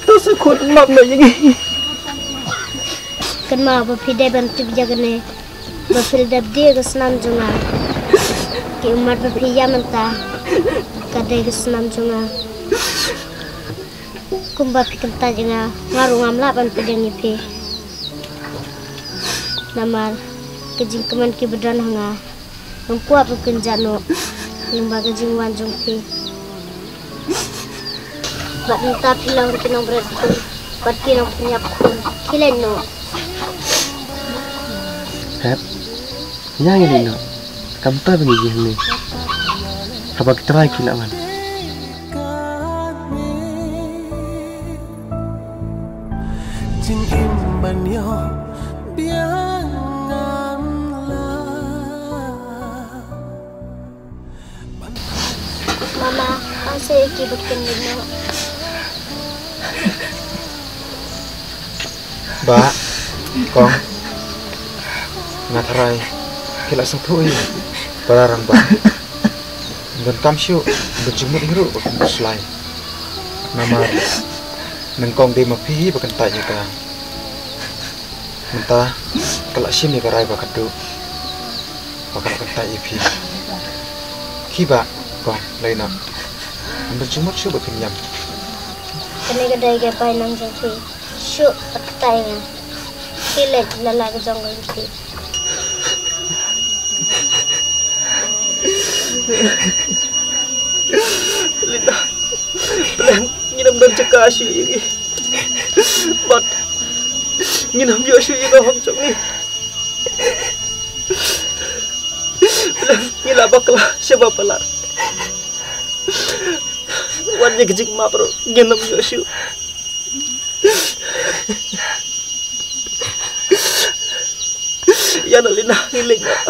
to sa khun, map noh ïa ngi. Kynmaw ba phi dei ban tip ïa kane, ba phi la dep die ka snam jong nga. Ki ummat ba phi ïam mynta ka dei ka snam jong nga. Kumba phi kyntait ïa nga, nga ruh ngam lah ban pdiang ïa phi. Namar ka jingkmen kiba don ha nga, ngam kwah ban kynjah noh lyngba ka jingwan jong phi. Bad mynta phi long ki nongbret khun bad ki nongpynïap khun. Khie leit noh. Hep, ïa ngi leit noh. Kam ta ba ngi ïeng ni, haba ki trai ki la wan. Jingim ban ïoh biang ngan la. Mama, ang sa ïa ki bad kin leit noh. Bah, Kong, nga tharai phi la sngewthuh hi, para rangbah. Donkam shuh ban jingmut hi ruh ba kin khuslai. Namar nyngkong dei ma phi hi ba kyntait ïa ka. Mynta ka la shim ïa ka rai ba khatduh, ba ka la kyntait ïa phi. Khie bah, Kong, leit noh. Ngam jingmut shuh ba phin ïam. Kane ka dei ka bainong jong phi. Shuh, kyntait ïa nga. Khie leit, lala ka jong ka jong phi. Linda, Belen, ngin ym don jaka shuh ïa ngi. Bad ngin ym ïoh shuh ïa ka hok jong ngi. Belen, ngi la bakla shaba palat. Wat ïa ka jingmap ruh ngin ym ïoh shuh. Ïa na Lina, ngi leit noh.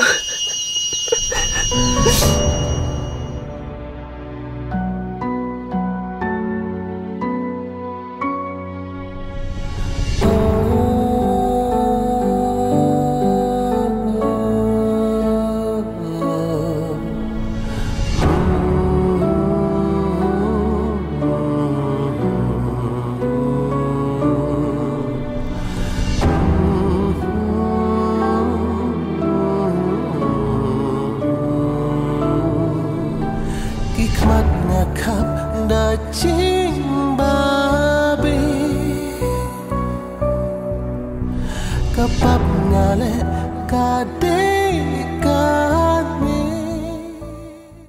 Ki khmat nga khap da jingbabe, ka pap nga leh ka